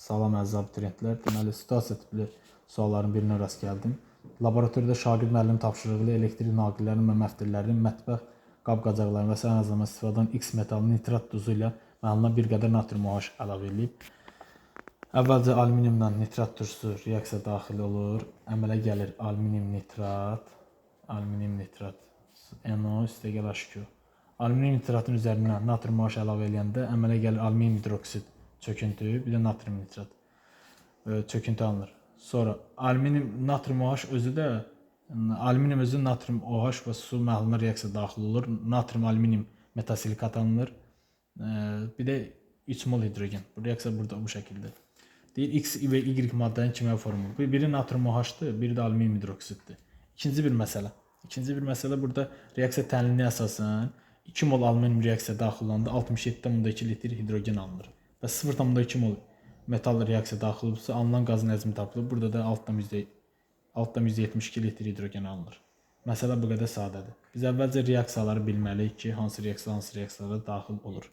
Salam əziz abituriyentlər. Deməli, situasiya tipli sualların birinə rast gəldim. Laboratoriyada şagird müəllim tapşırığı ilə elektrik naqillərinin və məftillərinin, mətbəx qab-qacaqlarının və sair hazırlamada istifadə olunan X metalı nitrat duzu ilə məhluluna bir qədər natrium OH əlavə edilib. Əvvəlcə alüminiumla nitrat turşusu reaksiya daxil olur. Əmələ gəlir alüminium nitrat NO üstəgəl H2O. Alüminium nitratın üzərinə natrium OH əlavə eləyəndə əmələ gəlir alüminium hidroksid çöküntü, bir də natrium nitrat çöküntü alınır. Sonra alüminium natrium OH özü də alüminium özü natrium OH və su məhluluna reaksiya daxil olur. Natrium alüminium metasilikat alınır. Bir də 3 mol hidrogen. Bu reaksiya burada bu şəkildə. Deyir X və Y maddənin kimyəvi formulu. Biri natrium OH-dır, biri də alüminium hidroksiddir. İkinci bir məsələ. İkinci bir məsələ burada reaksiya tənlilinə əsasən 2 mol alüminium reaksiya daxil olanda 67,2 litr hidrogen alınır. Və 0,2 mol metal reaksiya daxil olubsa alınan qazın həcmi tapılır. Burada da 6,72 litr hidrogen alınır. Məsələ bu qədər sadədir. Biz əvvəlcə reaksiyaları bilməliyik ki, hansı reaksiya hansı reaksiyalara daxil olur.